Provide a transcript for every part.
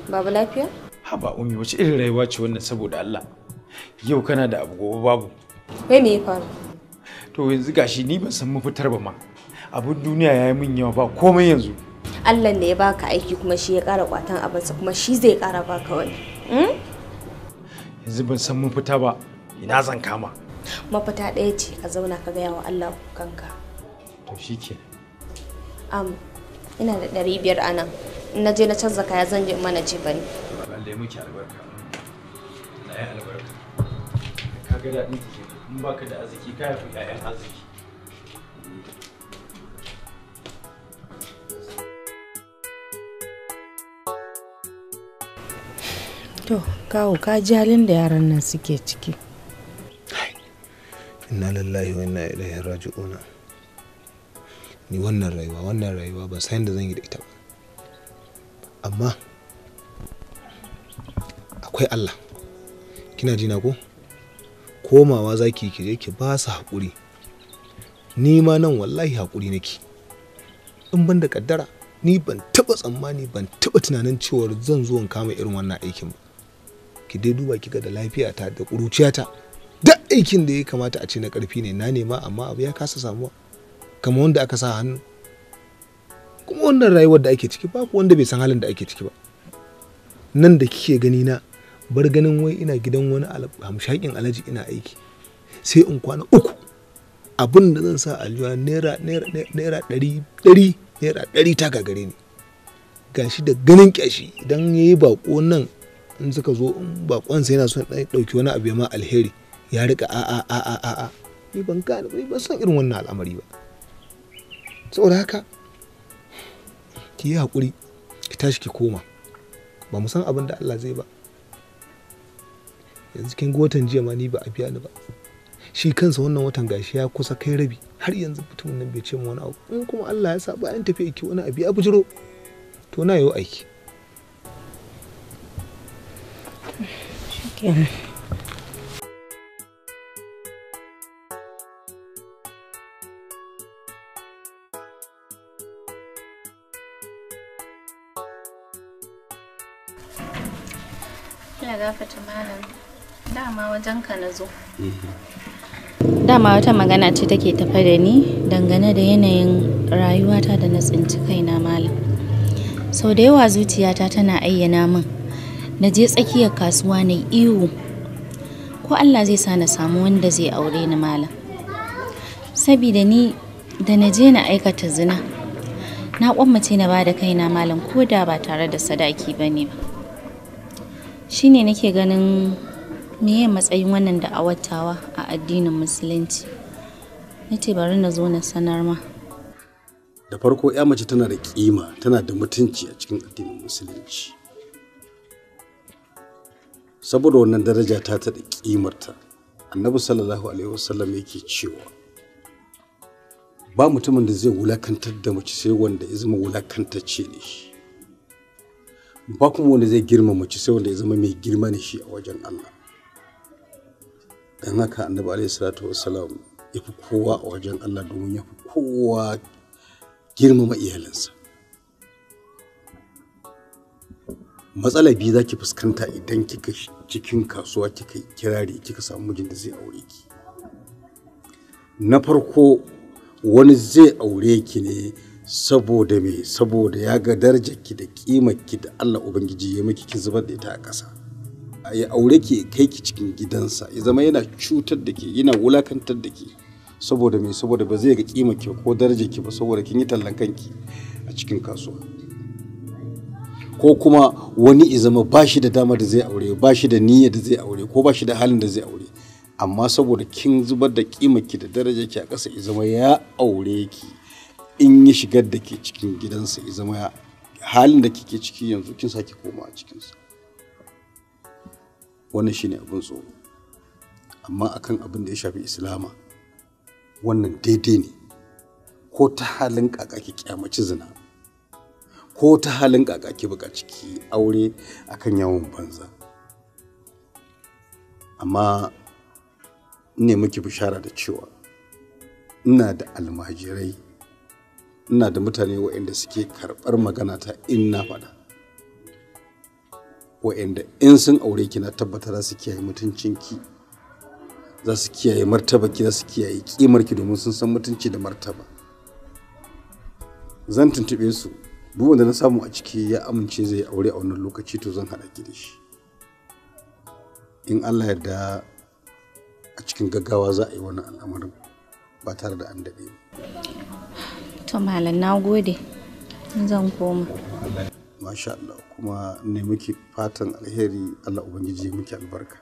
Baba lafiya? Haba Ummi, wace irin rayuwa ce wannan saboda Allah? Yau kana da abu gobe babu. Wai me ya faru? To yanzu gashi ni ban san mafitar ba ma. Abun duniya yayi min yawa ba komai yanzu. Allah ne ya baka aiki kuma shi ya ƙara kwatan abinsa kuma shi zai ƙara baka wani. Yanzu ban san mafita ba, ina zan kama. Mafita ɗaya ce, ka zauna ka gaya wa Allah kanka. To shikenan. Ina da 500 a nan. In na je na canza kaya zan je mana ce bane. Allah ya miki albarka. Allah ya albarka. Ka ga daɗin ki kenan. In baka da arziki ka yafi ƴaƴan arziki. To, kawo ka ji halin da yaran nan suke ciki. Inna lillahi wa inna ilaihi raji'una. Ni wannan rayuwa ban san yadda zan yi da ita ba. Amma akwai Allah. Kina ji na ko? Komawa zaki ki je ki ba su haƙuri. Ni ma nan wallahi haƙuri nake. In ban da kaddara, ni ban taɓa tsammani, ban taɓa tunanin cewar zan zo in kama irin wannan aikin ba. Ki dai duba kika da lafiyata da ƙuruciyata. Duk aikin da ya kamata a ce na ƙarfi ne na nema, amma abu ya kasa samuwa. Kamar wanda aka sa hannu. Kuma wannan rayuwar da ake ciki babu wanda bai san halin da ake ciki ba. Nan da kike gani na bar ganin wai ina gidan wani hamshakin alhaji ina aiki. Sai in kwana 3 abin da zan sa aljuwa naira 100 naira 100 ta gagare ni. Gashi da ganin kyashi idan yayi bako nan in suka zo in bakon sa yana son dan dauki wani abu ya ma alheri ya rika a a a a a ni ban gane, ni ban san irin wannan al'amari ba. Saboda haka ki yi hakuri ki tashi ki koma. Ba mu san abin da Allah zai ba. Yanzu kin ga watan jiya ma ni ba a biya ni ba. Shi kansa wannan watan gashi ya kusa kai rabi, har yanzu mutumin nan bai ce min wani abu. In kuma Allah ya sa bayan tafiya ki wani abu ya bujiro, to na yau aiki. Shikenan. Allah gafarta malam. Dama wajen ka na zo. Dama wata magana ce take tafe da ni dangane da yanayin rayuwata da na tsinci kaina malam. Sau da yawa zuciyata tana ayyana min na je tsakiyar kasuwa na ihu ko Allah zai sa na samu wanda zai aure ni malam. Sabida ni da na je na aikata zina, na gwammace na bada kaina malam ko da ba tare da sadaki bane ba. Shine nake ganin meye matsayin wannan da'awar a addinin musulunci. Nace bari na zo na sanar ma. Da farko ya mace tana da kima, tana da mutunci a cikin addinin musulunci. Saboda wannan daraja ta ta da kimarta, Annabi sallallahu alaihi wasallam yake cewa ba mutumin da zai wulakantar da mace sai wanda ya zama wulakantacce ne shi. Ba kuma wanda zai girma mace sai wanda ya zama mai girma ne shi a wajen Allah. Dan haka Annabi alaihi salatu wassalam ya fi kowa a wajen Allah domin ya fi kowa girmama iyalinsa. Matsala biyu za ki fuskanta idan kika cikin kasuwa kika kirari kika samu mijin da zai aure ki. Na farko wani zai aure ki ne saboda me? Saboda ya ga darajarki da kimarki da Allah Ubangiji ya miki kin zubar da ita a ƙasa. Ya aure ki kai ki cikin gidansa ya zama yana cutar da ke, yana wulakantar da ke. Saboda me? Saboda ba zai ga kimarki ko darajarki ba, saboda kin yi tallan kanki a cikin kasuwa. Ko kuma wani ya zama ba shi da dama da zai aure, ba shi da niyyar da zai aure, ko ba shi da halin da zai aure, amma saboda kin zubar da kimarki da darajarki a ƙasa ya zama ya aure ki. In ya shigar da ke cikin gidansa ya zama halin da kike ciki yanzu kin sake koma a cikinsa. Wannan shine abin tsoro. Amma akan abin da ya shafi Islama, wannan daidai ne. Ko ta halin kaka ki kyamaci zina, ko ta halin kaka ki buƙaci ki aure akan yawon banza. Amma ne miki bishara da cewa ina da almajirai, ina da mutane waɗanda suke karɓar magana ta in na faɗa. Wa'anda in sun aure ki na tabbata za su kiyaye mutuncinki, za su kiyaye martabarki, za su kiyaye kimarki domin sun san mutunci da martaba. Zan tuntuɓe su, duk wanda na samu a ciki ya amince zai aure a wannan lokaci to zan haɗa ki da shi. In Allah yarda a cikin gaggawa za a yi wannan al'amarin ba tare da an daɗe ba. To malam na gode, zan koma. Masha Allah, kuma ne muke fatan alheri, Allah Ubangiji ya miki albarka.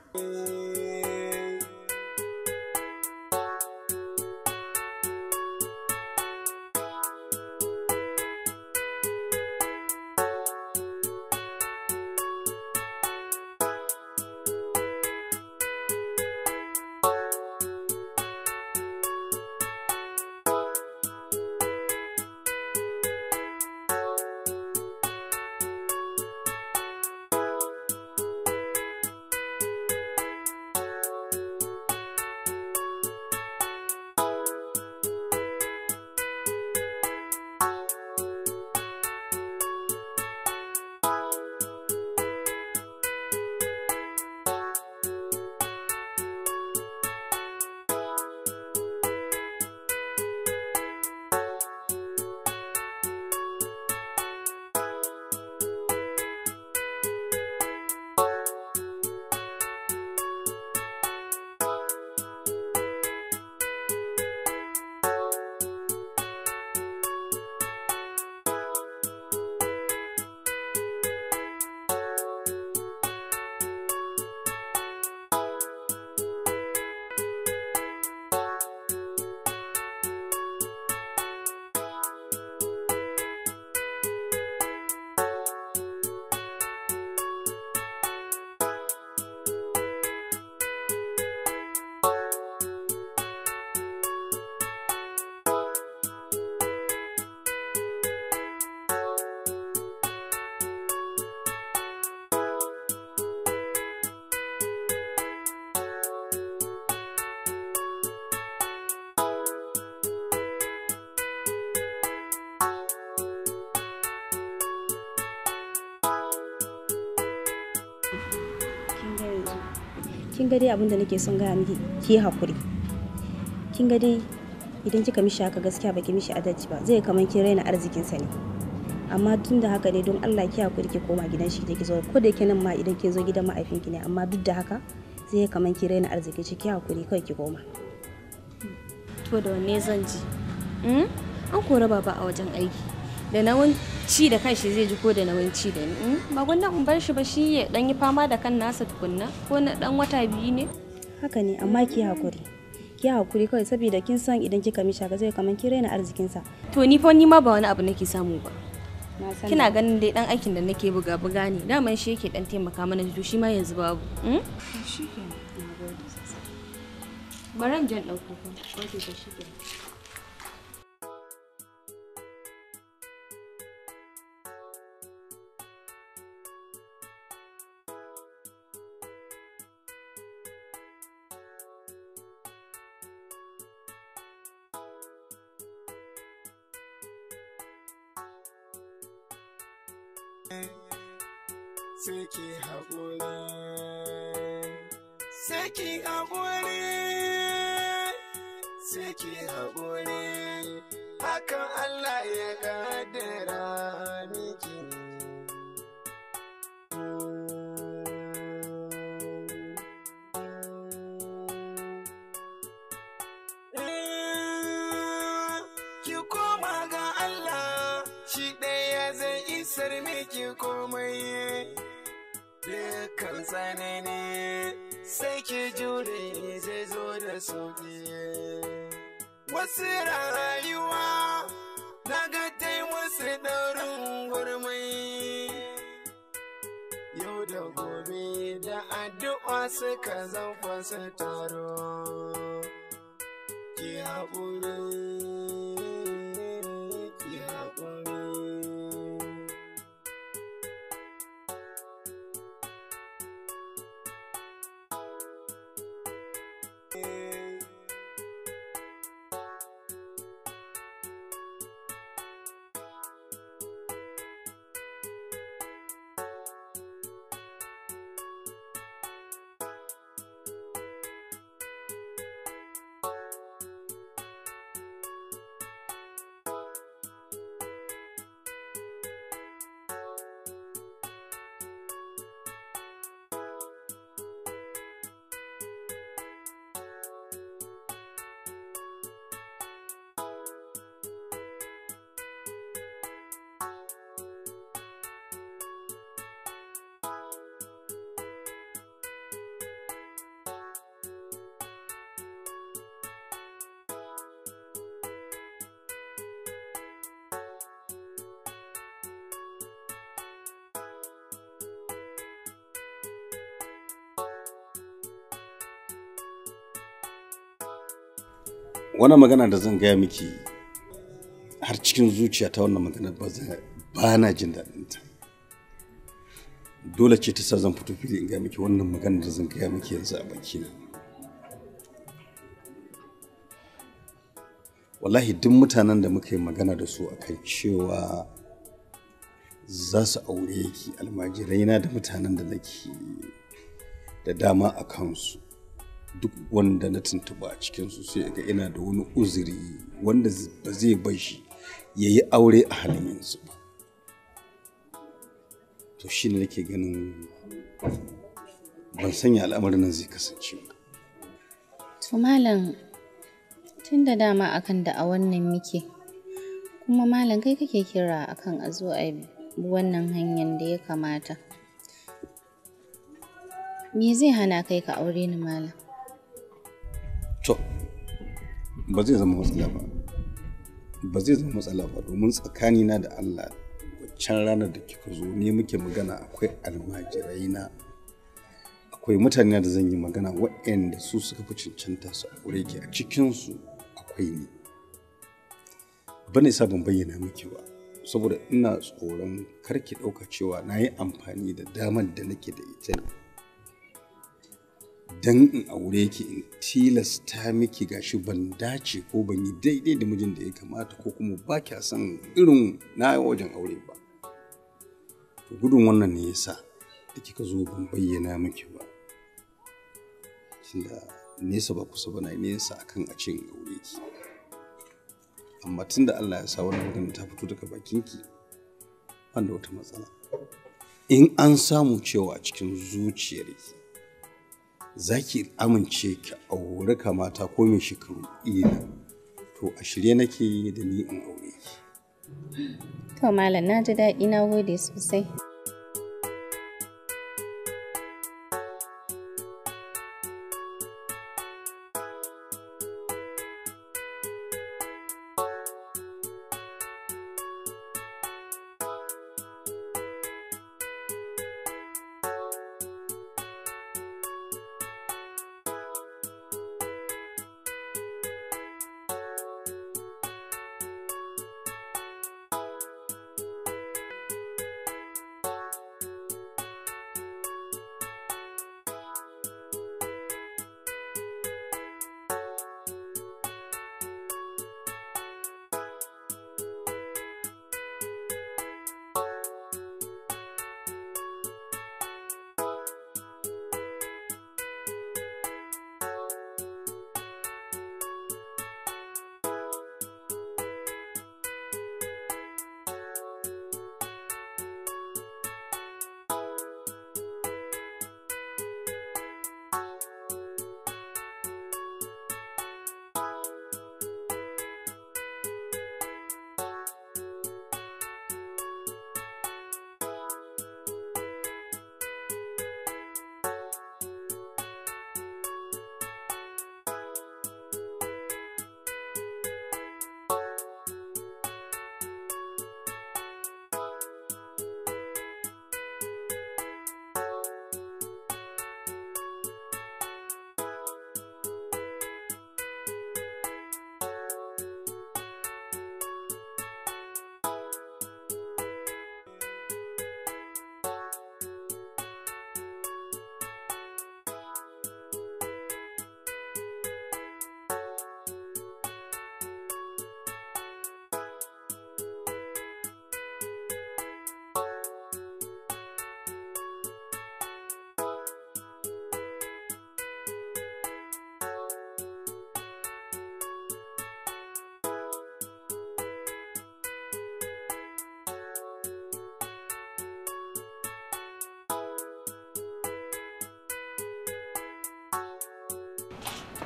Kin ga dai abin da nake son gaya miki, ki hakuri. Kin ga dai idan kika mishi haka gaskiya baki mishi adalci ba, zai kaman kin raina arzikin sa ne. Amma tun da haka ne don Allah ki hakuri ki koma gidan shi ki zo, ko da yake nan ma idan kin zo gidan ma'aifinki ne, amma duk da haka zai kaman kin raina arzikin shi, ki hakuri kawai ki koma. To da wanne zan ji? An kora baba a wajen aiki. Da nawin ci da kanshi zai ji ko da nawin ci da ni. Ba gwanda in bar shi ba, shi ya dan yi fama da kan nasa tukunna, ko na dan wata biyu ne. Haka ne, amma ki hakuri. Ki hakuri kawai saboda kin san idan kika mishi haka zai kaman kin raina arzikin sa. To ni fa ni ma ba wani abu nake samu ba. Kina ganin dai dan aikin da nake buga buga ne, daman shi yake dan taimaka mana, to shi ma yanzu babu. Shikenan, nagode. Baran jan dauko ko. Okay, to shikenan. Seki haƙuri, seki haƙuri, seki haƙuri, hakan Allah ya ƙaddara miki. Ki koma ga Allah, shi ɗaya zai isar miki komai. Dukkan tsanani sai ki jure zai zo da sauƙi. Wasu rayuwa na ga tai musu ɗaurin gurmai. Yau da gobe da addu'a suka zanfa su taro. Ki haƙuri, ki haƙuri. Wannan magana da zan gaya miki har cikin zuciya ta, wannan magana ba na jin daɗinta. Dole ce ta sa zan fito fili in gaya miki wannan magana da zan gaya miki yanzu a bakina. Wallahi duk mutanen da muka yi magana da su akan cewa za su aure ki, almajiraina da mutanen da nake da dama a kansu, duk wanda na tuntuba a cikinsu sai ga ina da wani uzuri wanda ba zai bar shi ya yi aure a halin yanzu ba. To shi ne nake ganin ban sanya al'amarin nan zai kasance ba. To malam, tun da dama akan da a wannan muke, kuma malam kai kake kira akan a zo a bi wannan hanyar da ya kamata. Me zai hana kai ka aure ni malam? To, ba zai zama matsala ba. Ba zai zama matsala ba domin tsakanina da Allah waccan ranar da kika zo ne muke magana, akwai almajirai na, akwai mutane da zan yi magana waɗanda su suka fi cancanta su aure ki, a cikinsu akwai ni. Ban isa ban bayyana miki ba saboda ina tsoron kar ki ɗauka cewa na yi amfani da damar da nake da ita ne don in aure ki, in tilasta miki gashi ban dace ko ban yi daidai da mijin da ya kamata ko kuma ba kya son irin na wajen aure ba. To gudun wannan ne yasa da kika zo ban bayyana miki ba. Tunda nesa ba kusa ba na nesa akan a ce in aure ki. Amma tunda Allah ya sa wannan magana ta fito daga bakinki, ban da wata matsala. In an samu cewa a cikin zuciyarki za ki amince ki aure kamata ko mai shekaru ina, to a shirye nake da ni in aure ki. To malam, na ji daɗi, na gode sosai.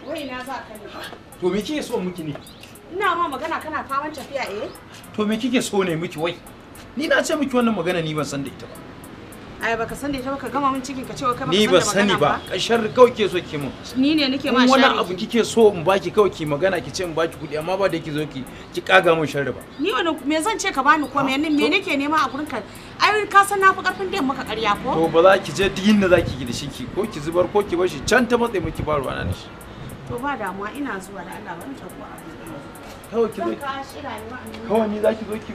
Wai na za ka ne? To me kike so miki ne? Ina ma magana kana faman tafiya eh? To me kike so ne miki wai? Ni na ce miki wannan magana ni ban san da ita ba. Ai baka san da ita ba, ka gama min cikin ka cewa kai baka Ni san da ban sani magana ba. Kashar kawai ke so ki mun. Ni ne nake ma In wani sharri. abu kike so in baki kawai ki magana ki ce in baki kuɗi, amma ba da ki zo ki kaga mun sharri ba. Ni wani me zan ce ka bani ko me me nake nema a gurin ka? Ai ka san na fi karfin da maka ƙarya ko? To ba za ki je duk inda za ki yi da shi ki ko ki zubar ko ki bar shi can ta matse miki ba ruwana da shi. To ba damuwa ina zuwa da Allah bari ta ko abu. Kawai ki zo. Kawai ni zaki zo ki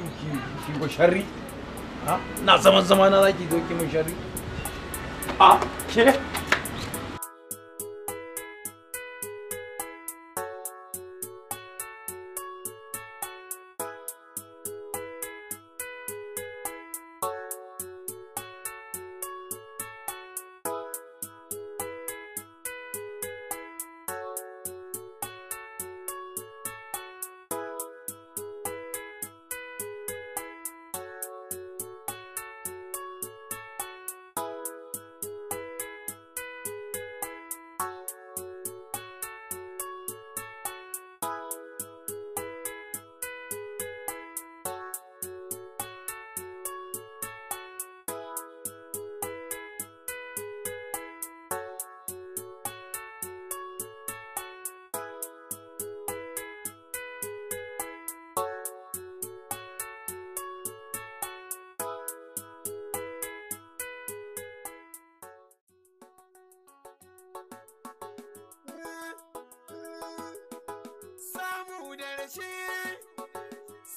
ki go sharri. Ha? Na zaman zaman na zaki zo ki mun sharri. A ke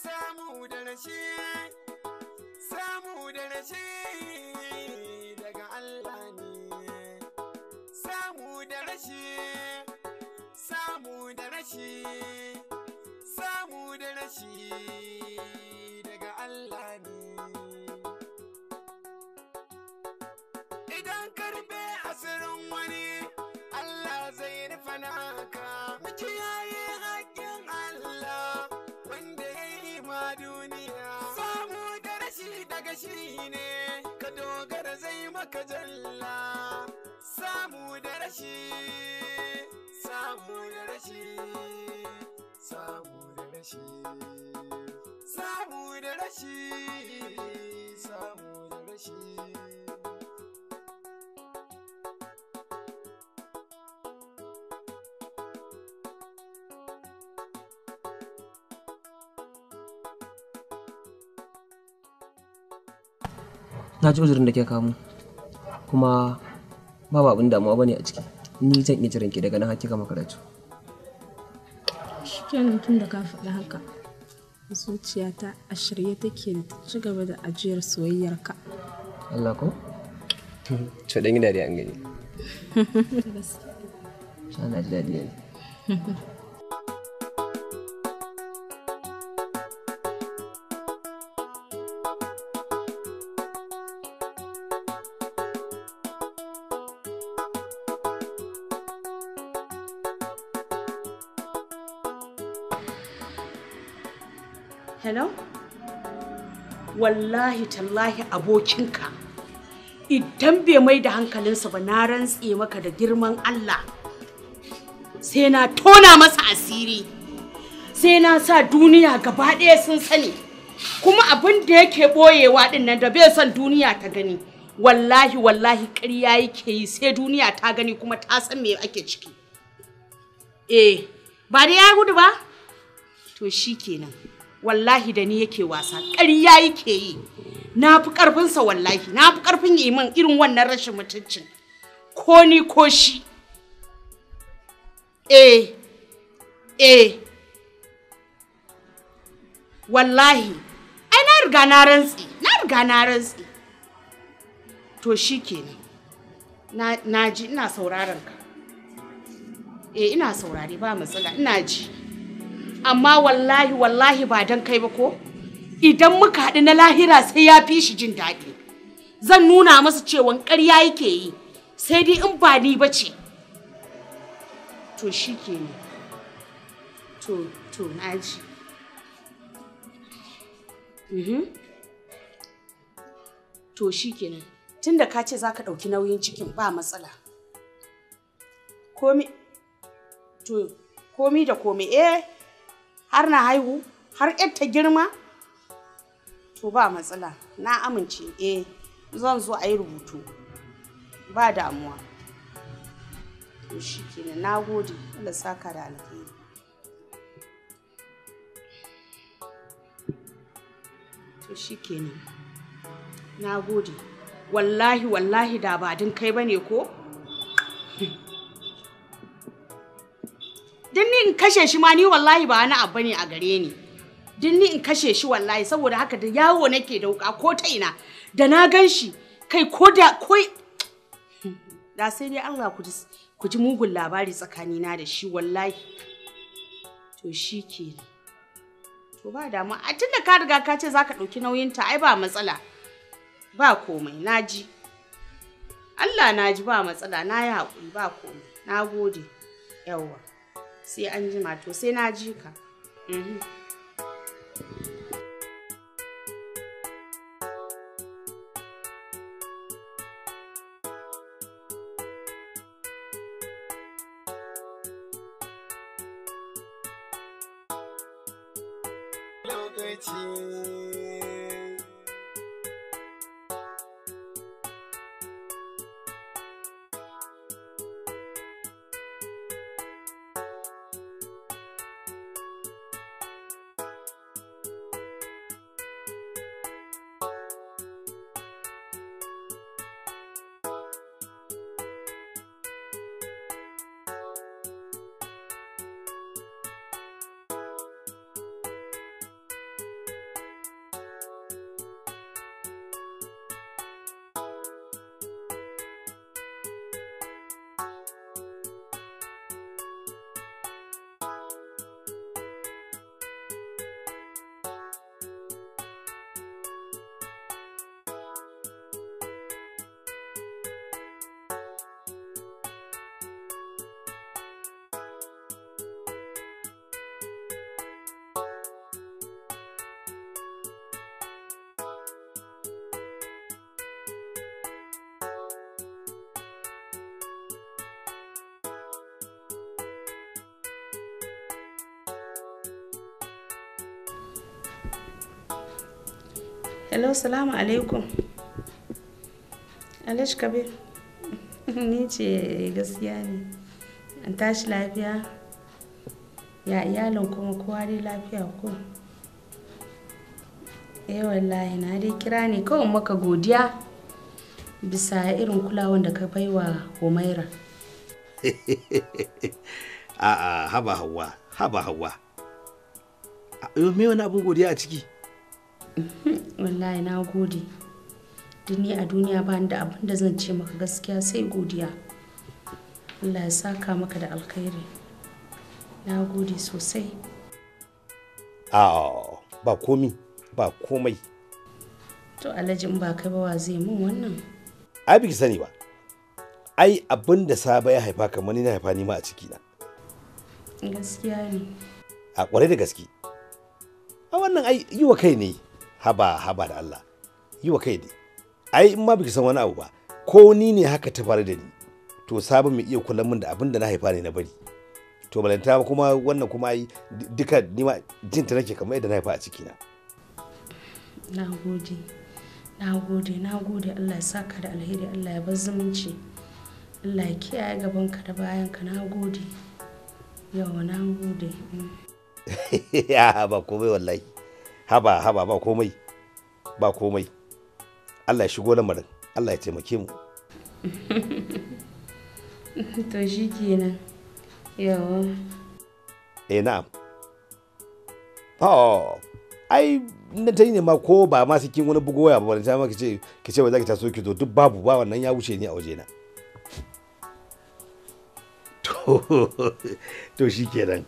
Samu da rashi, samu da rashi daga Allah ne. Samu da rashi, samu da rashi, samu da rashi daga Allah ne. Idan karbe asirin wani, Allah zai rufe naka. Mu kiyaye haƙƙin Allah wanda ya yi ma duniya. Samu da rashi daga shi ne, ka dogara zai maka jalla. Samu da rashi, samu da rashi, samu da rashi, samu da rashi, samu da rashi. Na ji uzurin da ke kawo, kuma babu abin damuwa bane a ciki. Ni zan iya jiran ki daga nan har kika makaratu. Shikenan, tun da ka faɗi haka, zuciyata a shirye take da ta ci gaba da ajiyar soyayyarka. Allah ko? To dan yi dariya an gani. Na ji daɗi yanzu. Hello? Wallahi tallahi abokinka idan bai mai da hankalinsa ba, na rantse maka da girman Allah sai na tona masa asiri, sai na sa duniya gaba ɗaya sun sani. Kuma abin da yake ɓoyewa ɗin nan da bai son duniya ta gani, wallahi wallahi ƙarya yake yi, sai duniya ta gani kuma ta san me ake ciki. Eh, ba dai ya gudu ba? To shikenan. Wallahi da ni yake wasa, ƙarya yake yi. Na fi ƙarfinsa wallahi, na fi ƙarfin yi min irin wannan rashin mutuncin. Ko ni ko shi. Eh, eh. Wallahi, ai na riga na rantsi, na riga na rantsi. To shi kenan. Na ji, ina sauraron ka. Eh, ina saurare, ba matsala, ina ji. Amma wallahi wallahi ba dan kai ba ko? Idan muka haɗu na lahira sai ya fi shi jin daɗi. Zan nuna masa cewa ƙarya yake yi, sai dai in ba ni ba ce. To shi kenan. To na ji. To shi kenan. Tunda ka ce za ka ɗauki nauyin cikin ba matsala. Komi, to, komi da komi, eh, har na haihu, har ƴar ta girma. To ba matsala, na amince, eh, zan zo a yi rubutu. Ba damuwa. To shi kenan, na gode, Allah saka da alheri. To shi kenan, na gode. Wallahi wallahi da ba din kai bane ko? kashe shi ma ni wallahi ba wani abu ne a gare ni. Duk ni in kashe shi wallahi, saboda haka da yawo nake da wuka ko ta ina da na gan shi kai ko da ko da sai dai Allah ku ji mugun labari tsakanina da shi wallahi. To shi kenan. To ba dama, a tunda ka riga ka ce zaka ɗauki nauyinta ai ba matsala. Ba komai, naji. Allah naji, ba matsala, na yi haƙuri, ba komai. Na gode. Yawwa. Sai an jima, to sai na ji ka. Hello, salamu alaikum. Alhaji Kabir. Ni ce, gaskiya ne. An tashi lafiya? Ya iyalin kuma, kowa dai lafiya ko? Eh wallahi na dai kira ne kawai maka godiya bisa irin kulawan da ka baiwa Humaira. A'a, haba Hauwa, haba Hauwa. Me wani abin godiya a ciki? Wallahi na gode. Duni a duniya ba da abin da zan ce maka gaskiya sai godiya. Allah ya saka maka da alkhairi. Na gode sosai. A'a, ba komi, ba komai. To Alhaji, in ba kai ba wa zai mun wannan? Ai biki sani ba. Ai abin da Saba ya haifa kamar ni na haifa ni ma a ciki na. Gaskiya ne. A kwarai da gaske. A wannan ai yi wa kai ne. Haba haba da Allah. Yi wa kai ne. Ai in ma biki san wani abu ba, ko ni ne haka ta faru da ni, to Saba mai iya kula min da abin da na haifa ne na bari. To balanta kuma wannan kuma ai duka ni ma jin ta nake kamar yadda na haifa a ciki na. Na gode. Na gode, na gode. Allah ya saka da alheri, Allah ya bar zumunci. Allah ya kiyaye gabanka da bayanka. Na gode. Yawa, na gode. Ya ba komai wallahi. Haba haba, ba komai. Ba komai. Allah ya shigo lamarin. Allah ya taimake mu. To shi kenan. Yawa. Eh na'am. Oh, ai na ta yi ne ma ko ba ma kin wani bugo waya ba, balanta ma kice kice ba za ki taso ki zo, duk babu ba wannan, ya wuce ni a waje na. To shi kenan.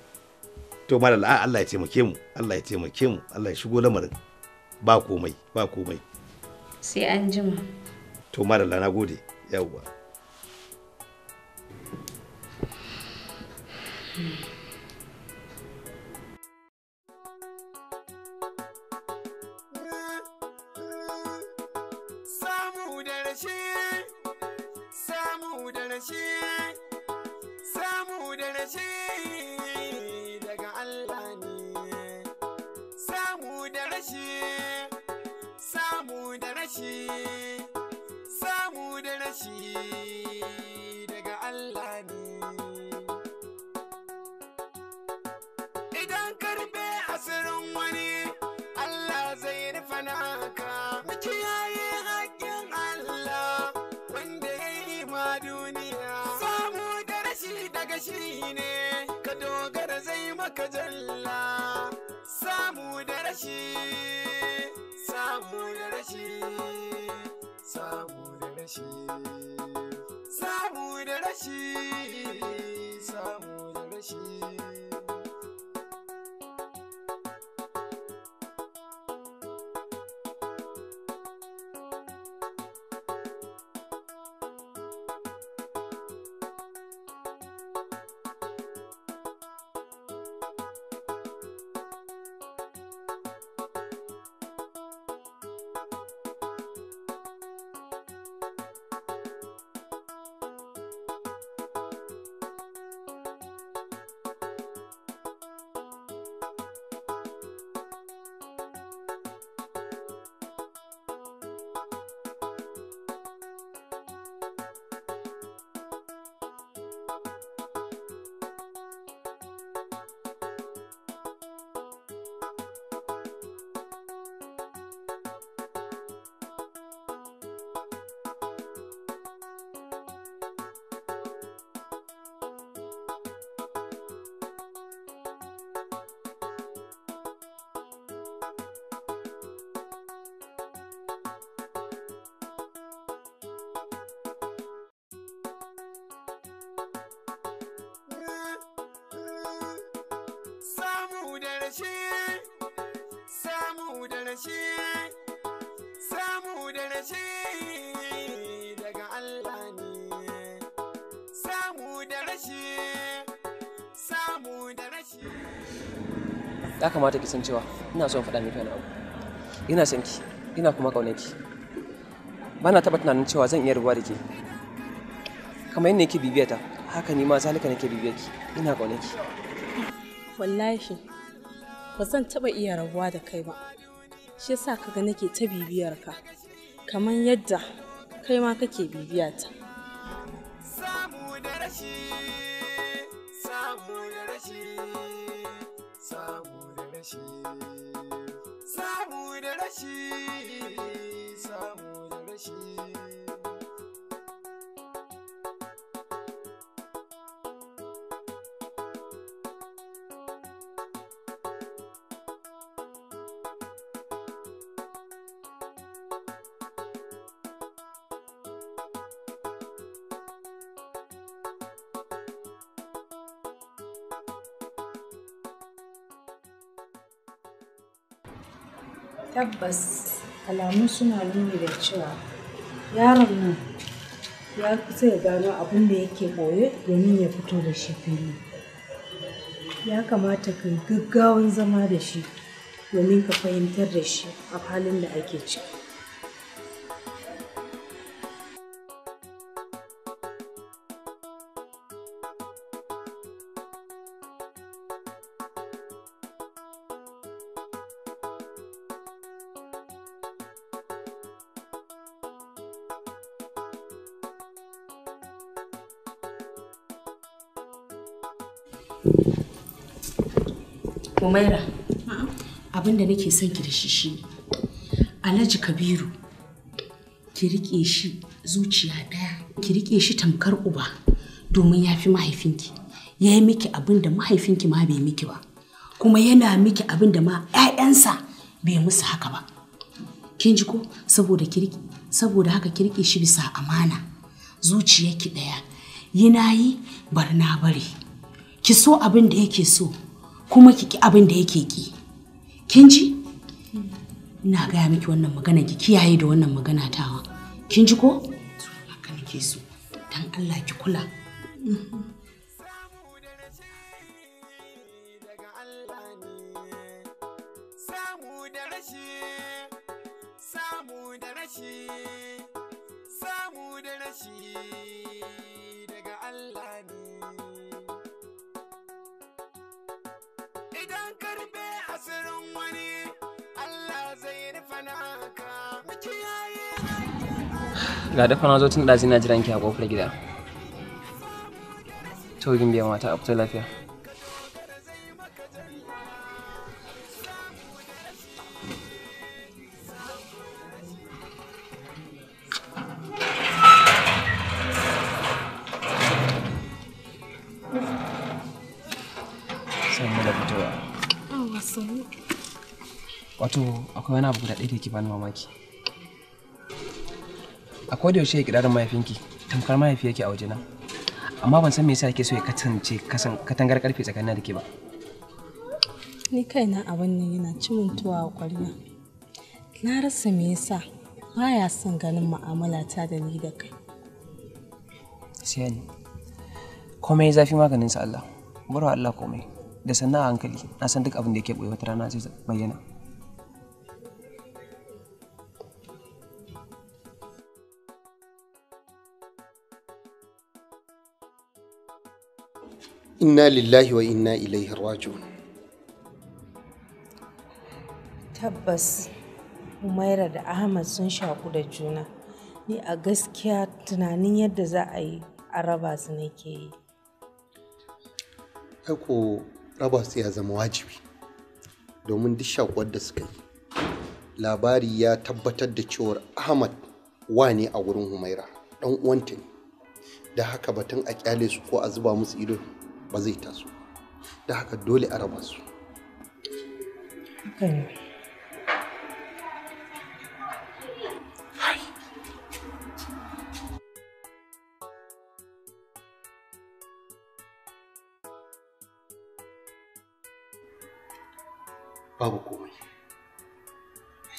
To malala, Allah ya taimake mu, Allah ya taimake mu, Allah ya shigo lamarin. Ba komai, ba komai. Sai an jima. To malala, na gode. Yawwa. Samu da rashi, samu da rashi, samu da rashi daga Allah ne. Samu da rashi, samu da rashi, samu da rashi daga Allah ne. Idan karbe asirin wani, Allah zai rufe naka. Mu kiyaye haƙƙin Allah wanda ya yi ma duniya. Samu da rashi daga rashi ne, ka dogara zai maka jalla. Samu da rashi, samu da rashi, samu da rashi, samu da rashi, samu da rashi. Samu da rashi, samu da rashi, samu da rashi daga Allah ne. Samu da rashi, samu da rashi. Ya kamata ki san cewa ina son faɗa miki wani abu. Ina son ki, ina kuma ƙaunar ki. Ba na taɓa tunanin cewa zan iya rabuwa da ke. Kamar yadda yake bibiya ta, haka ni ma zalika nake bibiyar ki. Ina ƙaunar ki. Wallahi ba zan taɓa iya rabuwa da kai ba. Shi yasa kaga nake ta bibiyar ka, kamar yadda kai ma kake bibiya ta. Samu da rashi, samu da rashi, samu da rashi, samu da rashi, samu da rashi. Tabbas alamu suna nuni da cewa yaron nan ya kusa ya gano abin da yake ɓoye domin ya fito da shi fili. Ya kamata ka yi gaggawan zama da shi domin ka fahimtar da shi a halin da ake ciki. Umaira, abin da nake son ki da shi shine Alhaji Kabiru, ki rike shi zuciya ɗaya, ki rike shi tamkar uba domin ya fi mahaifinki. Ya yi miki abin da mahaifinki ma bai miki ba, kuma yana miki abin da ma 'ya'yansa bai musu haka ba. Kin ji ko? Saboda haka ki rike shi bisa amana, zuciyarki ɗaya. Yi na yi, bar na bari. Ki so abin da yake so, kuma ki ki abin da yake ki. Kin ji? Ina gaya miki wannan magana, ki kiyaye da wannan magana tawa. Kin ji ko? Haka nake so. Dan Allah ki kula. Samu da rashi, samu da rashi, samu da rashi daga Allah ne. Idan karbe asirin wani, Allah zai rufe naka. Mu kiyaye. Ga dafa na zo tun ɗazu ina jiran ki a ƙofar gida. To kin biya mata a fito lafiya. Yawwa sannu. Wato akwai wani abu guda ɗaya da yake bani mamaki. A koda yaushe ya kirarin mahaifinki tamkar mahaifi yake a wajena. Amma ban san me yasa yake so ya kasance katangar karfe tsakanina da ke ba. Ni kaina abin nan yana ci min tuwo a ƙwarya. Na rasa me yasa baya son ganin mu'amala ta da ni da kai. Sai ni. Komai zafi maganin sa Allah. Barwa Allah komai. Da sannan a hankali na san duk abin da yake boye wata rana zai bayyana. Inna lillahi wa inna ilaihi raji'un. Tabbas Umaira da Ahmad sun shaku da juna. Ni a gaskiya tunanin yadda za a yi a raba su nake yi. Ai ko raba su ya zama wajibi domin duk shakuwar da suka yi. Labari ya tabbatar da cewar Ahmad wane a wurin Humaira ɗan uwanta ne. Da haka batun a kyale su ko a zuba musu ido ba zai taso. Da haka dole a raba su. Haka ne. Babu komai.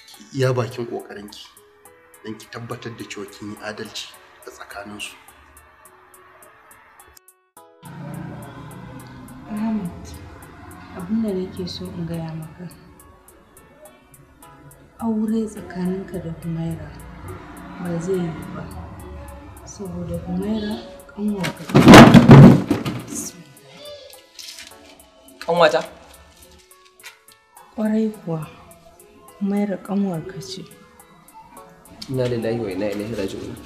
Ki iya bakin ƙoƙarinki don ki tabbatar da cewa kin yi adalci a tsakaninsu. Ahmad, abin da nake so in gaya maka. Aure tsakaninka da Humaira ba zai yiwu ba, saboda Humaira ƙanwarka ce. Ƙanwata? Ƙwarai kuwa, Humaira ƙanwarka ce. Inna lillahi wa inna ilaihi raji'un.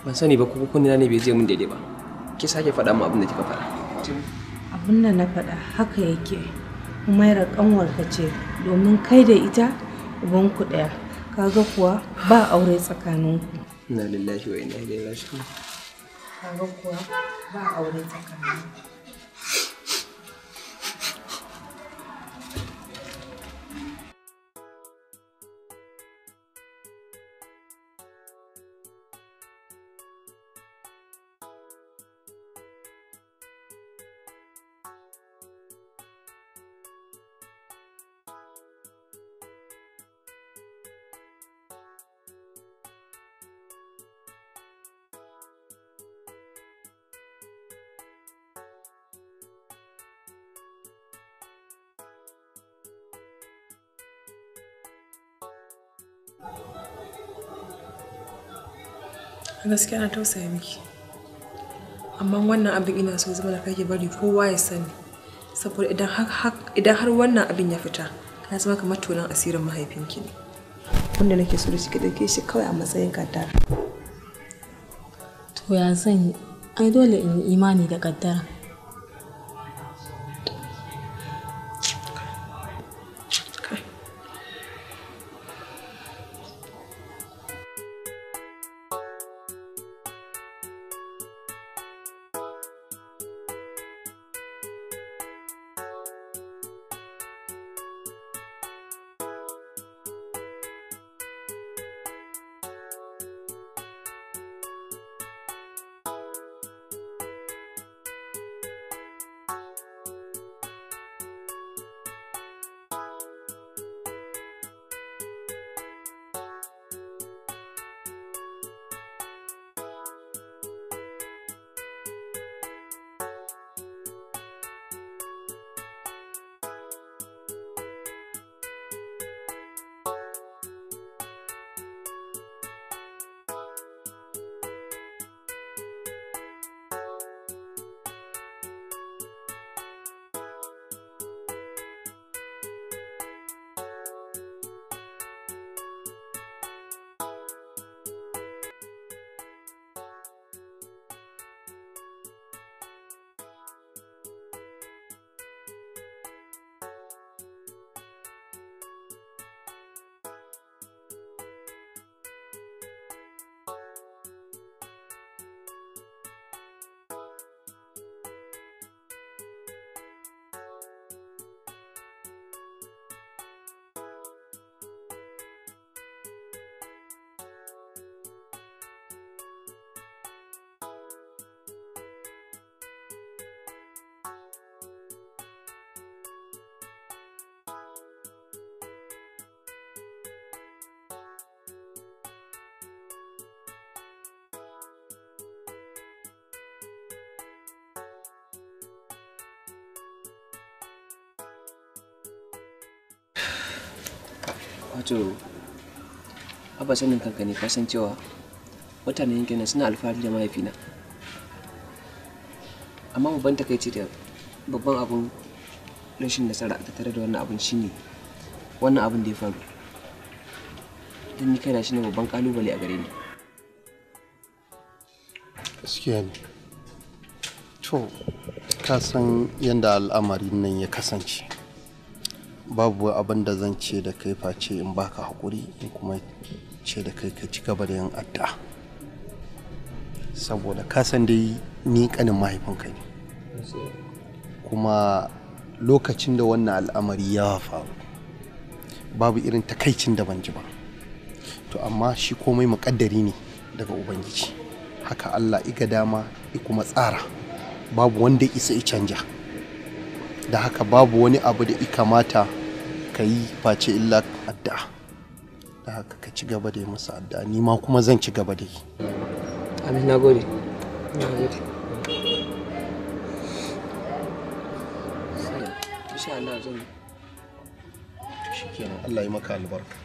Ban sani ba ko kunnena ne bai je min daidai ba. Ki sake faɗa min abin da kika faɗa. Abin da na faɗa haka yake. Humaira ƙanwarka ce domin kai da ita ubanku ɗaya. Kaga kuwa ba aure tsakaninku. Inna lillahi wa inna ilaihi raji'un. Kaga kuwa ba aure tsakaninku. Gaskiya na tausaya miki, amma wannan abin ina so zama da kake bari kowa ya sani, saboda idan har wannan abin ya fita ya zama kamar tonon asirin mahaifinki ne. Wanda nake so da shi ki dauke shi kawai a matsayin kaddara. To ya zan yi? Ai dole in yi imani da kaddara. Wato Abba, sanin kanka ne ka san cewa mutanen yankin nan suna alfahari da mahaifina. Amma babban takaici da babban abun rashin nasara a tattare da wannan abun shine wannan abun da ya faru. Don ni kaina shine babban kalubale a gare ni. Gaskiya ne. To, ka san yadda al'amarin nan ya kasance. Babu abin da zan ce da kai face in baka haƙuri, in kuma ce da kai ka ci gaba da yin addu'a. Saboda ka san dai ni ƙanin mahaifinka ne. Kuma lokacin da wannan al'amari ya faru, babu irin takaicin da ban ji ba. To amma shi komai muƙaddari ne daga Ubangiji. Haka Allah iga dama i kuma tsara. Babu wanda isa i canja. Da haka babu wani abu da i kamata ka yi face illa addu'a. Da haka ka ci gaba da yi masa addu'a, ni ma kuma zan ci gaba da yi. Amin, na gode. Na gode. Insha Allah zan. To shikenan, Allah ya maka albarka.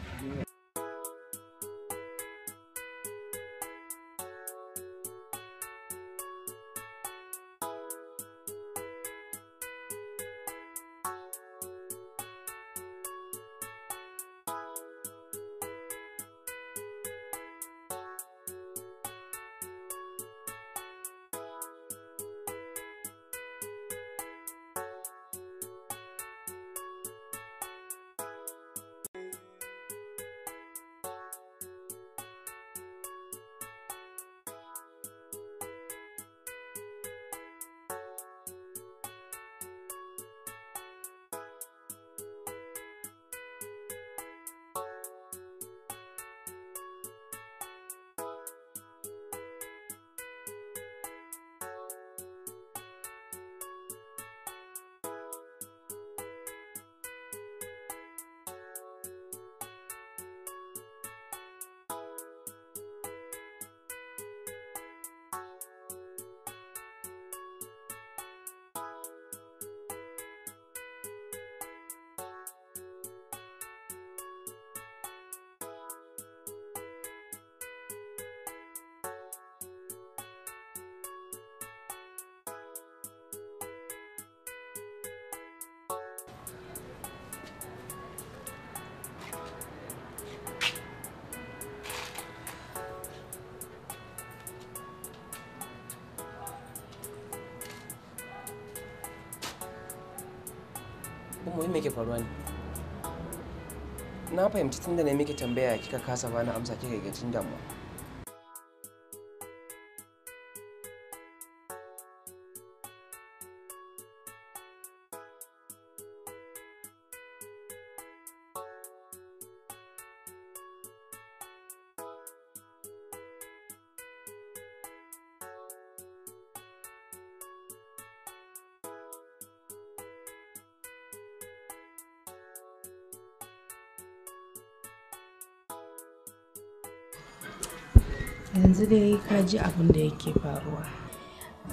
Umma, me ke faruwa ne? Na fahimci tunda na miki tambaya kika kasa bani amsa kika ga cin damuwa. Yanzu dai ka ji abin da yake faruwa.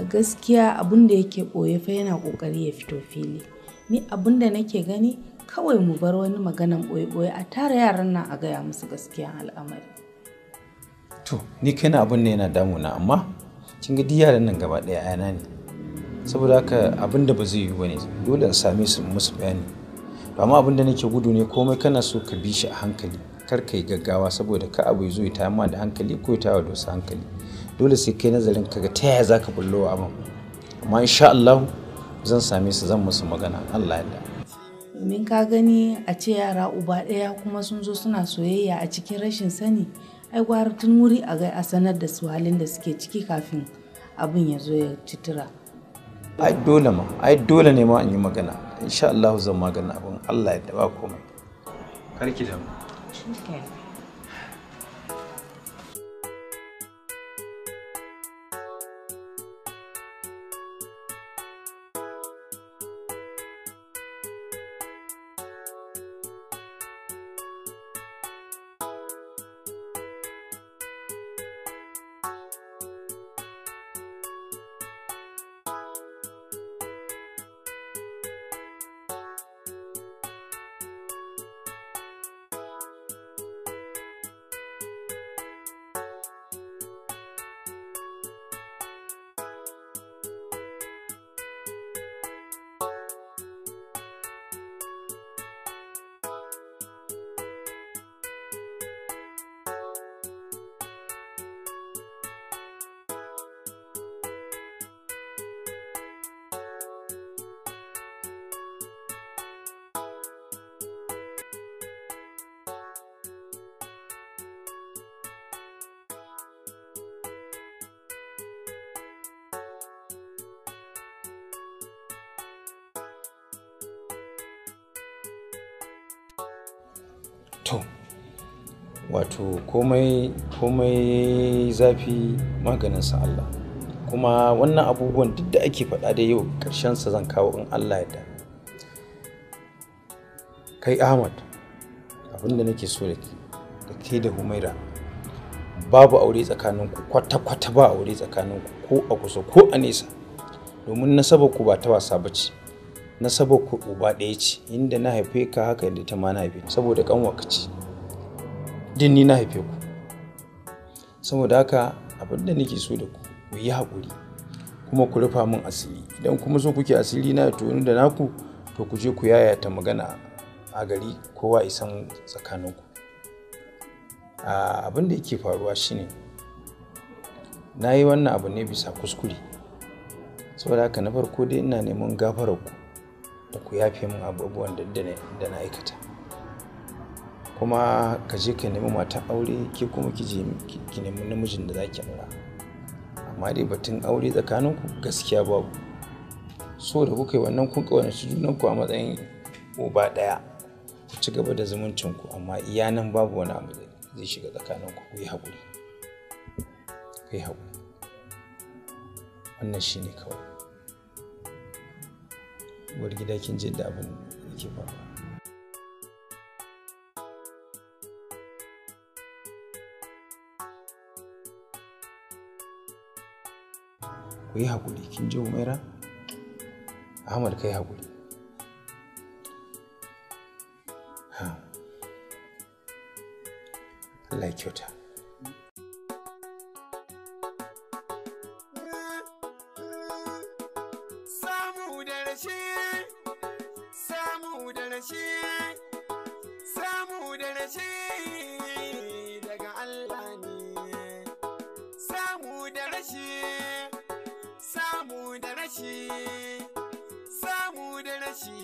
A gaskiya abin da yake ɓoye fa yana ƙoƙari ya fito fili. Ni abin da nake gani kawai mu bar wani maganan ɓoye-ɓoye, a tara yaran nan a gaya musu gaskiyan al'amari. To, ni kaina abin ne yana damuna, amma kin ga duk yaran nan gaba ɗaya ayana ne. Saboda haka abin da ba zai yiwu bane, dole in same su in musu bayani. To amma abin da nake gudu ne, komai kana so ka bi shi a hankali. Kar ka yi gaggawa saboda ka abu ya zo ya tayar ma da hankali ko ya tayar da wasu hankali. Dole sai kai nazarin ka ga ta yaya za ka bullo wa abin. Amma insha Allah zan same su, zan musu magana, Allah ya yarda. Domin ka gani a ce yara uba ɗaya kuma sun zo suna soyayya a cikin rashin sani, ai gwara tun wuri a ga a sanar da su halin da suke ciki kafin abin ya zo ya citura. Ai dole ma, ai dole ne ma in yi magana. Insha Allah zan magana abin, Allah ya yarda, ba komai. Kar ki damu. Shikenan. To, wato komai komai zafi maganinsa Allah. Kuma wannan abubuwan duk da ake faɗa da yau sa zan kawo in Allah ya. Kai Ahmad, abin da nake so da ke da Humaira, babu aure tsakaninku, kwata-kwata ba aure tsakaninku, ko a kusa ko a nesa, domin nasabar ku ba ta wasa ba ce. Nasabar ku uba ɗaya ce, inda na haife ka haka inda ta ma na haife, saboda ƙanwarka ce, din ni na haife ku. Saboda haka abin da nake so da ku, ku yi haƙuri kuma ku rufa min asiri. Idan kuma so kuke asiri na to da naku, to ku je ku yayata magana a gari, kowa isan tsakaninku. Abin da yake faruwa shine na yi wannan abu ne bisa kuskure. Saboda haka na farko dai ina neman gafarar ku da ku yafe min abubuwan da na aikata. Kuma ka je ka nemi matan aure, ke kuma ki je ki nemi namijin da za ki aura. Amma dai batun aure tsakaninku gaskiya babu. So da kuka yi wannan kun ƙaunaci junanku a matsayin uba ɗaya, ku ci gaba da zumuncinku, amma iya nan babu wani abu zai shiga tsakaninku. Ku yi haƙuri, ku yi haƙuri. Wannan shi ne kawai. Uwar gida, kin ji da abin da ke faruwa. Ku yi haƙuri, kin ji Humaira? Ahmad, kai haƙuri. Allah ya kyauta. Samu da rashi, samu da rashi, samu da rashi daga Allah ne. Samu da rashi, samu da rashi, samu da rashi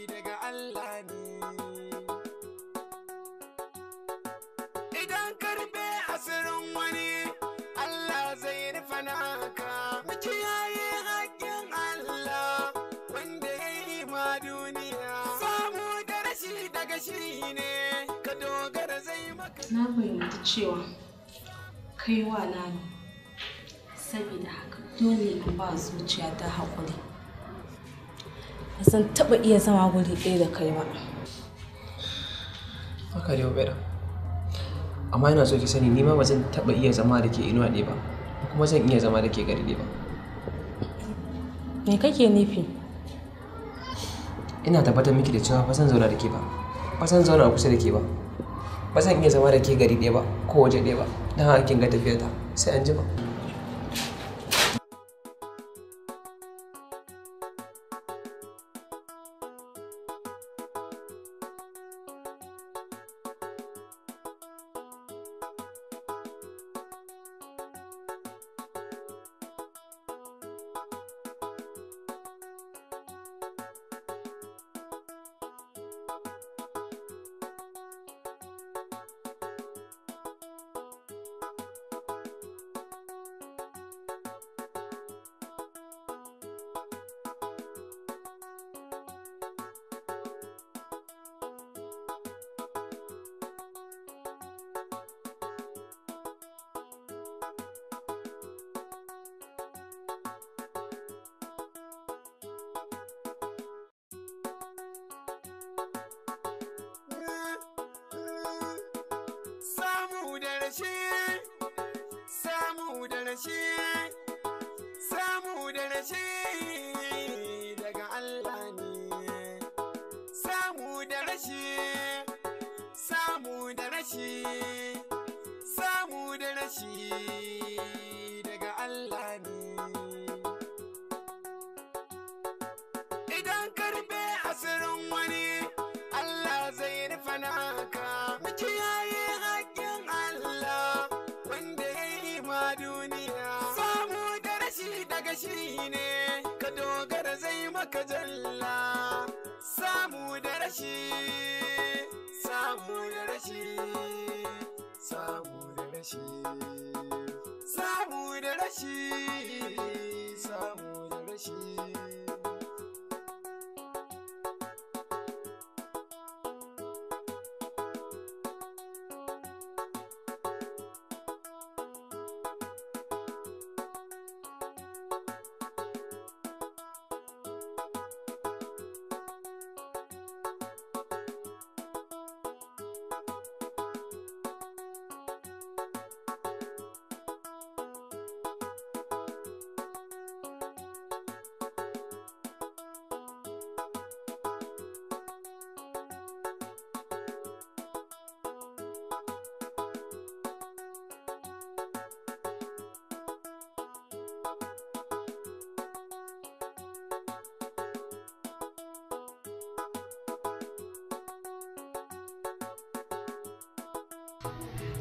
daga Allah ne. Idan karbe asirin wani, Allah zai rufe naka. Mu kiyaye haƙƙin Allah wanda ya yi ma duniya. Samu da rashi daga shi ne, ka dogara zai maka. Na fahimci cewa kai wana ne, saboda haka dole in ba zuciyata haƙuri. Ba zan taɓa iya zama guri ɗaya da kai ba. Haka dai Humaira. Amma ina so ki sani ni ma ba zan taɓa iya zama da ke inuwa ɗaya ba, kuma zan iya zama da ke gari ɗaya ba. Me kake nufi? Ina tabbatar miki da cewa ba zan zauna da ke ba, ba zan zauna a kusa da ke ba, ba zan iya zama da ke gari ɗaya ba ko waje ɗaya ba. Don haka kin ga tafiyata, sai an jima. Samu da rashi, samu da rashi, samu da rashi daga Allah ne. Samu da rashi, samu da rashi, samu da rashi daga Allah ne. Idan karbe asirin wani, Allah zai rufe naka. Mu kiyaye haƙƙin Allah wanda ya yi ma duniya. Samu da rashi daga shi ne, ka dogara zai maka jalla. Samu da rashi, samu da rashi, samu da rashi, samu da rashi, samu da rashi.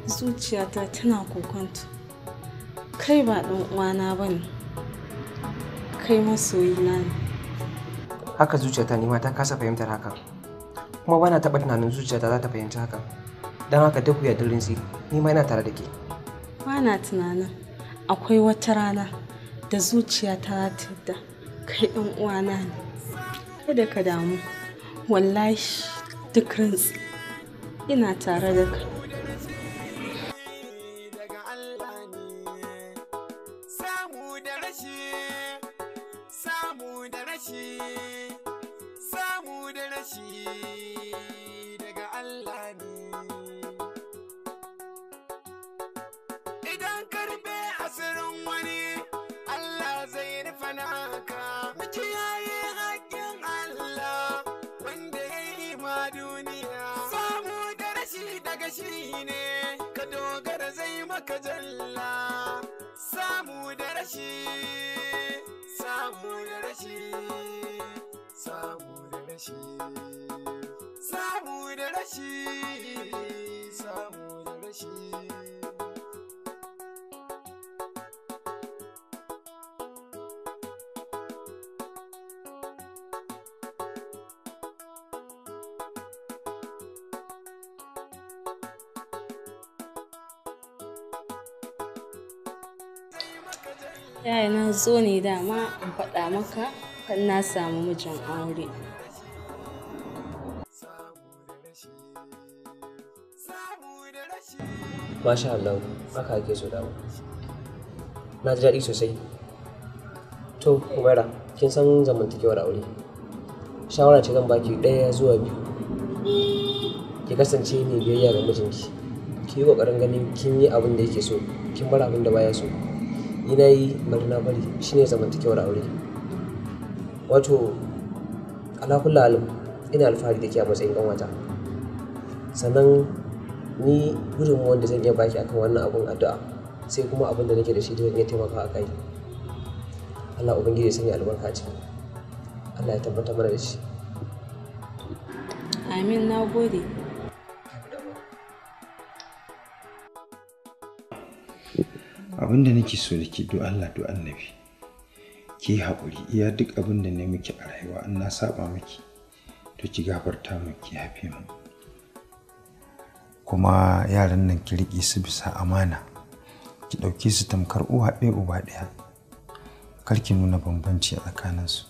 Zuciyata tana kokonto. Kai ba ɗan uwana ba ne, kai masoyina ne. Haka zuciyata ni ma ta kasa fahimtar hakan. Kuma bana taɓa tunanin zuciyata za ta fahimci hakan. Don haka duk wuya duk rintsi, ni ma ina tare da ke. Bana tunanin akwai wata rana da zuciyata za ta yadda kai ɗan uwana ne. Kada ka damu, wallahi duk rintsi ina tare da kai. Samu da rashi, samu da rashi, samu da rashi daga Allah ne. Idan karbe asirin wani, Allah zai rufe naka. Mu kiyaye haƙƙin Allah wanda ya yi ma duniya. Samu da rashi daga shi ne, ka dogara zai maka jalla. Samu da rashi, samu da rashi, samu da rashi, samu da rashi, samu da rashi. Yaya na zo ne dama in faɗa maka kan na samu mijin aure. Masha Allah, haka ake so dama. Na ji daɗi sosai. To, Umaira, kin san zamantakewar aure. Shawara ce zan baki ɗaya zuwa biyu. Ki kasance mai biyayya ga mijinki. Ki yi ƙoƙarin ganin kin yi abin da yake so, kin bar abin da baya so. Ni na yi, bari na bari, shine zamantakewar aure. Wato, ala kulli halin, ina alfahari da ke a matsayin ƙanwata. Sannan ni gudunmuwan da zan iya baki akan wannan abun addu'a, sai kuma abin da nake da shi da zan iya taimakawa a kai. Allah Ubangiji ya sanya albarka a ciki. Allah ya tabbatar mana da shi. Amin, na gode. Abin da nake so da ke do Allah do annabi, ki yi haƙuri iya duk abin da na miki a rayuwa in na saba miki to ki gafarta min, ki yafe min. Kuma yaran nan ki riƙe su bisa amana, ki ɗauke su tamkar uwa ɗaya uba ɗaya, kar ki nuna bambanci a tsakaninsu.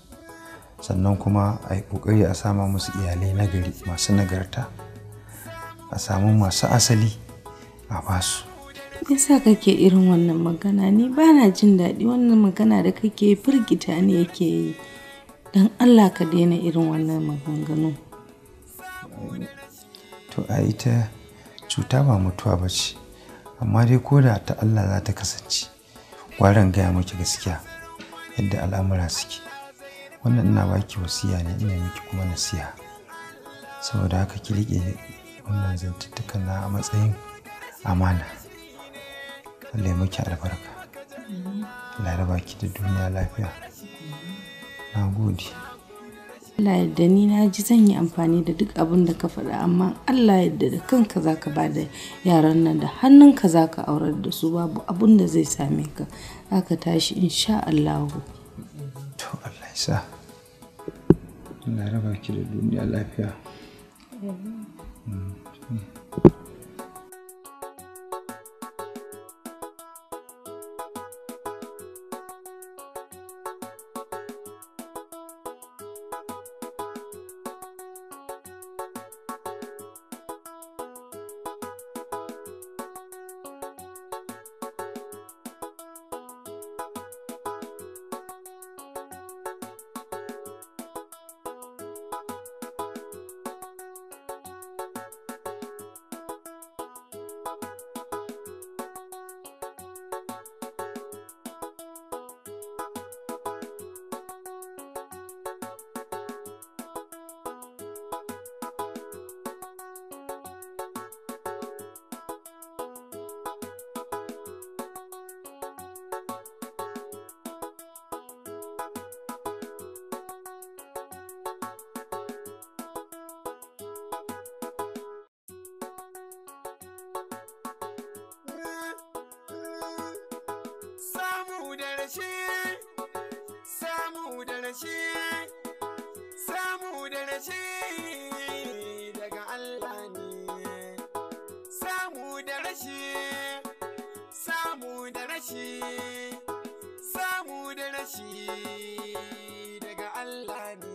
Sannan kuma a yi ƙoƙari a sama musu iyalai nagari masu nagarta, a samu masu asali a basu. Me yasa kake irin wannan magana? Ni ba na jin daɗi wannan magana da kake firgita ni yake yi. Don Allah ka daina irin wannan maganganu. To a ita cuta ba mutuwa ba ce, amma dai ko da ta Allah za ta kasance, gwara in gaya miki gaskiya yadda al'amura suke. Wannan ina baki wasiya ne, ina miki kuma nasiha. Saboda haka ki riƙe wannan zantuttukan na a matsayin amana. Allah ya miki albarka. Allah ya raba ki da duniya lafiya. Na gode. Allah yadda ni na ji zan yi amfani da duk abin da ka faɗa, amma Allah yadda da kanka za ka ba da yaran nan, da hannunka za ka aurar da su, babu abin da zai same ka. Za ka tashi insha Allahu. To Allah ya sa. Allah ya raba ki da duniya lafiya. rashi, samu da rashi, samu da rashi daga Allah ne. Samu da rashi, samu da rashi, samu da rashi daga Allah ne.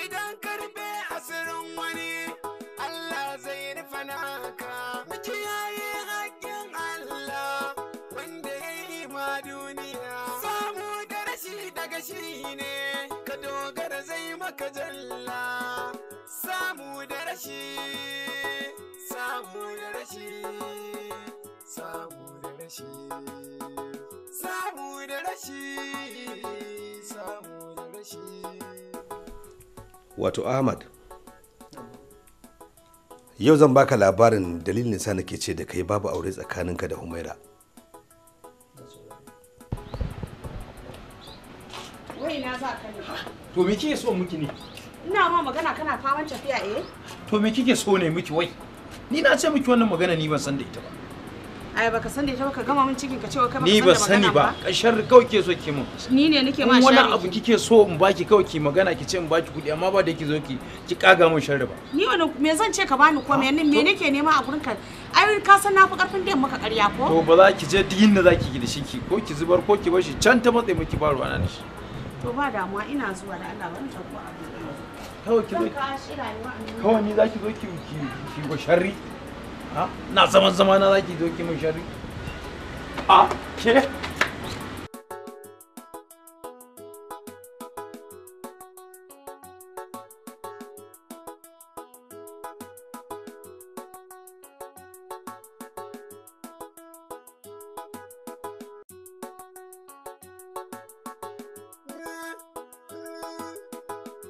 Idan karbe asirin wani, Allah zai rufe naka. Mu kiyaye haƙƙin Allah wanda ya yi ma duniya. Samu da rashi daga shi ne, ka dogara zai maka jalla. Samu da rashi, samu da rashi, samu da rashi, samu da rashi, samu da rashi. Wato Ahmad, yau zan baka labarin dalilin sa nake ce da kai babu aure tsakaninka da Humaira. Wai na za ka ne? To me kike so miki ne? Ina ma magana kana faman tafiya eh? To me kike so ne miki wai? Ni na ce miki wannan magana ni ban san da ita ba. Ai baka san da ita ba, ka gama min cikin ka cewa kai baka Ni san ban da sani magana ba. Kashar kawai ke so ki mun. Ni ne nake ma In wani shari. abu kike so in baki kawai ki magana ki ce in baki kuɗi, amma ba da ki zo ki kaga mun sharri ba. Ni wani me zan ce ka bani ko me me nake nema a gurin ka? Ai ka san na fi karfin da maka ƙarya ko? To ba za ki je duk inda za ki yi da shi ki ko ki zubar ko ki bar shi can ta matse miki ba ruwana da shi. To ba damuwa, ina zuwa da Allah bari ta ko abu. Kawai ki zo Zan ka shira ne wa'annan. kawai ni za ki zo ki ki ki go sharri. Ha? Na zaman zama na za ki zo ki mun sharri. A ke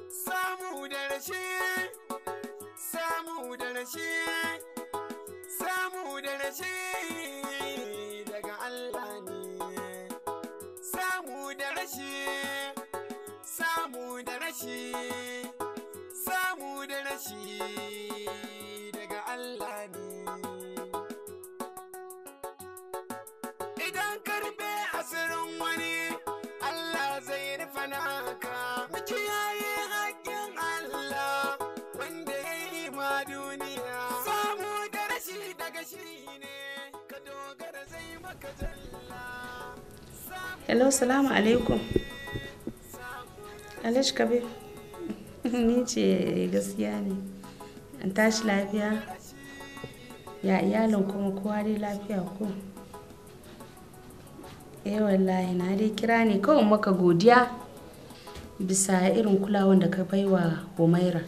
Samu da rashi, samu da rashi, samu da rashi daga Allah ne. Samu da rashi, samu da rashi, samu da rashi daga Allah ne. Idan karbe asirin wani, Allah zai rufe naka. Mu kiyaye haƙƙin Allah wanda ya yi ma duniya. Samu da rashi daga shi ne, ka dogara zai maka jalla. Hello, salamu alaikum. Alhaji Kabir. Ni ce, gaskiya ne. An tashi lafiya? Ya iyalin kuma, kowa dai lafiya ko? Eh wallahi na dai kira ne kawai maka godiya bisa irin kulawan da ka baiwa Humaira.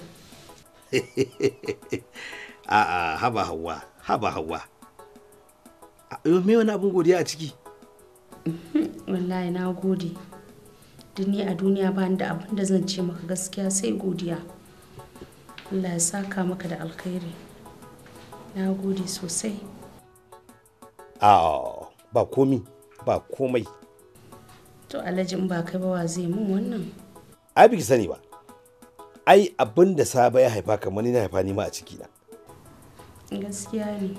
A'a, haba Hauwa, haba Hauwa. Yo, me wani abun godiya a ciki? Wallahi na gode. Duk ni a duniya ba ni da abin da zan ce maka gaskiya sai godiya. Allah ya saka maka da alkhairi. Na gode sosai. A'a, ba komi, ba komai. To Alhaji, in ba kai ba wa zai mun wannan? Ai biki sani ba. Ai abin da Saba ya haifa kamar ni na haifa ni ma a ciki na. Gaskiya ne.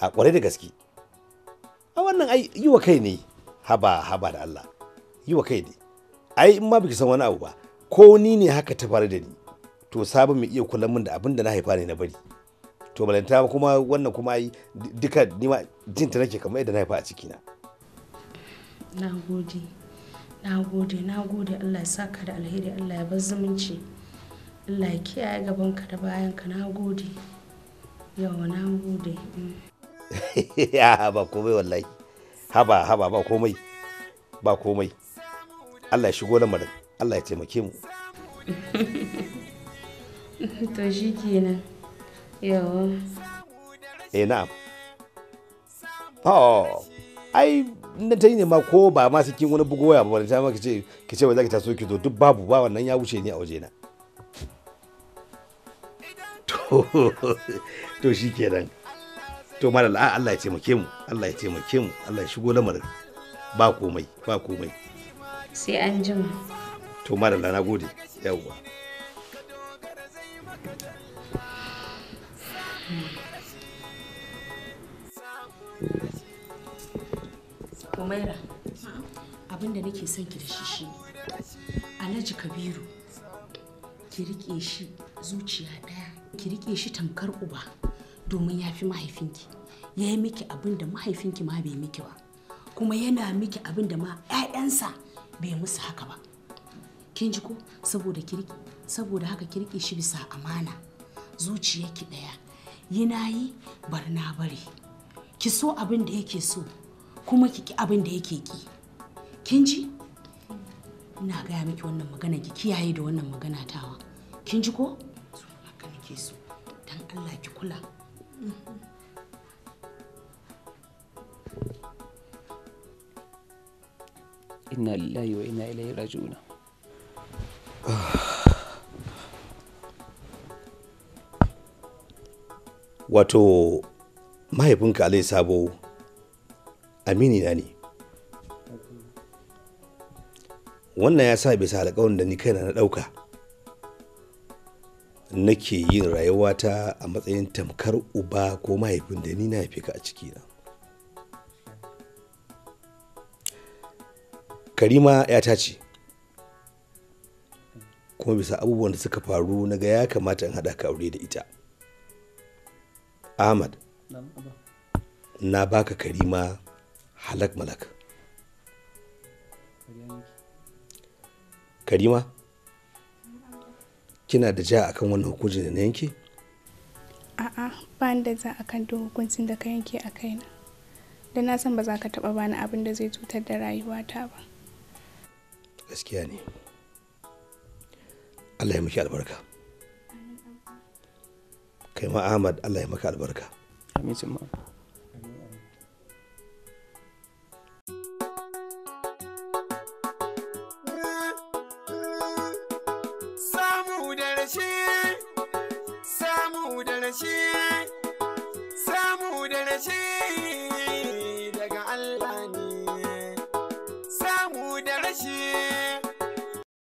A kwarai da gaske. A wannan ai yi wa kai ne. Haba haba da Allah. Yi wa kai ne. Ai in ma biki san wani abu ba, ko ni ne haka ta faru da ni, to Saba mai iya kula min da abin da na haifa ne na bari. To balanta kuma wannan kuma ai duka ni ma jin ta nake kamar yadda na haifa a ciki na. Na gode. Na gode, na gode. Allah ya saka da alheri, Allah ya bar zumunci. Allah ya kiyaye gabanka da bayanka. Na gode. Yawa, na gode. Ya ba komai wallahi. Haba haba, ba komai. Ba komai. Allah ya shigo lamarin. Allah ya taimake mu. To shi kenan. Yawa. Eh na'am. Oh, ai na ta yi ne ma ko ba ma sai kin wani bugo waya ba, wani ta ma ki ce wai za ki taso ki zo, duk babu ba wannan, ya wuce ni a waje na. To shi kenan. To malala, Allah ya taimake mu, Allah ya taimake mu, Allah ya shigo lamarin. Ba komai, ba komai. Sai an jima. To malala, na gode. Yawwa. Humaira, abin da nake son ki da shi shine Alhaji Kabiru, ki rike shi zuciya ɗaya, ki rike shi tamkar uba domin ya fi mahaifinki. Ya yi miki abin da mahaifinki ma bai miki ba, kuma yana miki abin da ma 'ya'yansa bai musu haka ba. Kin ji ko? Saboda haka ki rike shi bisa amana, zuciyarki ɗaya. Yi na yi, bar na bari. Ki so abin da yake so, kuma ki ki abin da yake ki. Kin ji? Ina gaya miki wannan magana, ki kiyaye da wannan magana tawa. Kin ji ko? Haka nake so. Dan Allah ki kula. Inna lillahi wa inna ilaihi raji'un. Wato mahaifinka Alhaji Sabo amini na ne. Wannan ya sa bisa alƙawarin da ni kaina na ɗauka, nake yin rayuwata a matsayin tamkar uba ko mahaifin da ni na haife ka a cikina. Karima ‘yata ce, kuma bisa abubuwan da suka faru na ga ya kamata in haɗa ka aure da ita. Ahmad, na baka Karima halak malak. Karima, kina da ja akan wannan hukuncin da na yanke? A'a, ba ni da ja akan duk hukuncin da ka yanke a kaina. Da na san ba za ka taɓa bani abin da zai cutar da rayuwata ba. Gaskiya ne. Allah ya miki albarka. Kai ma Ahmad, Allah ya maka albarka. Amin summa. Samu da rashi, samu da rashi, samu da rashi.